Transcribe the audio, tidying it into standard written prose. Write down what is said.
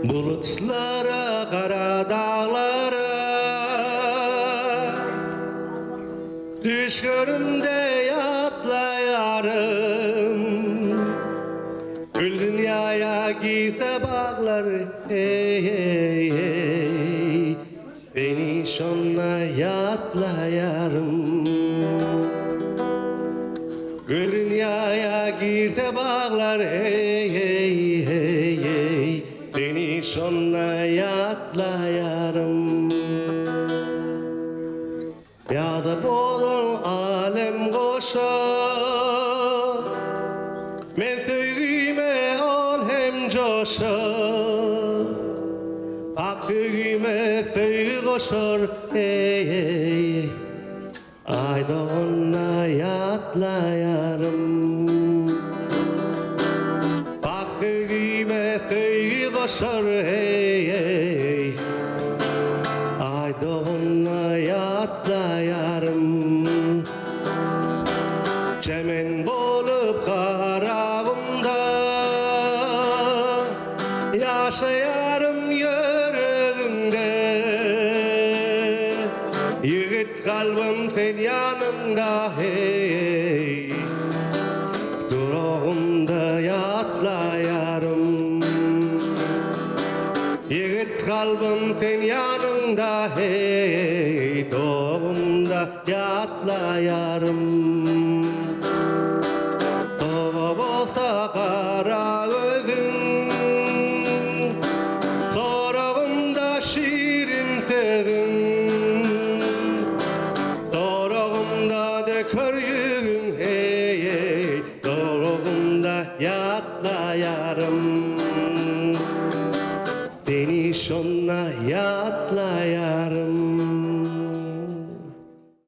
Bulutlara, gara daglara Düş görümde ýatlaýarym. Gül dünýäýe girse baglar, eý-eý-eý, Seni şonda ýatlaýarym. Gül dünýäýe girse baglar, eý-eý-eý, Seni şonda ýatlaýarym. Ýa-da bolar alem goşa. Men söýgime ol hem joşa. Ak söýgime söýgi goşar, eý-eý. Aý doganda ýatlaýarym. Ak söýgime söýgi goşar, eý-eý. Aý doganda ýatlaýaryn. Çemen bolup Garagumda Ýaşaýarym ýüregimde. Ýigit kalbym sen ýanymda heý. Duragymda ýatlaýaryn. Ýigit kalbym sen ýanyňda heý Dogumda ýatlaýaryn. Toba bolsa gara gözüň Soragymda şirin sözüň Soragymda döker ýüzüň heý Dogumda ýatlaýaryn. Seni şonda ýatlaýaryn.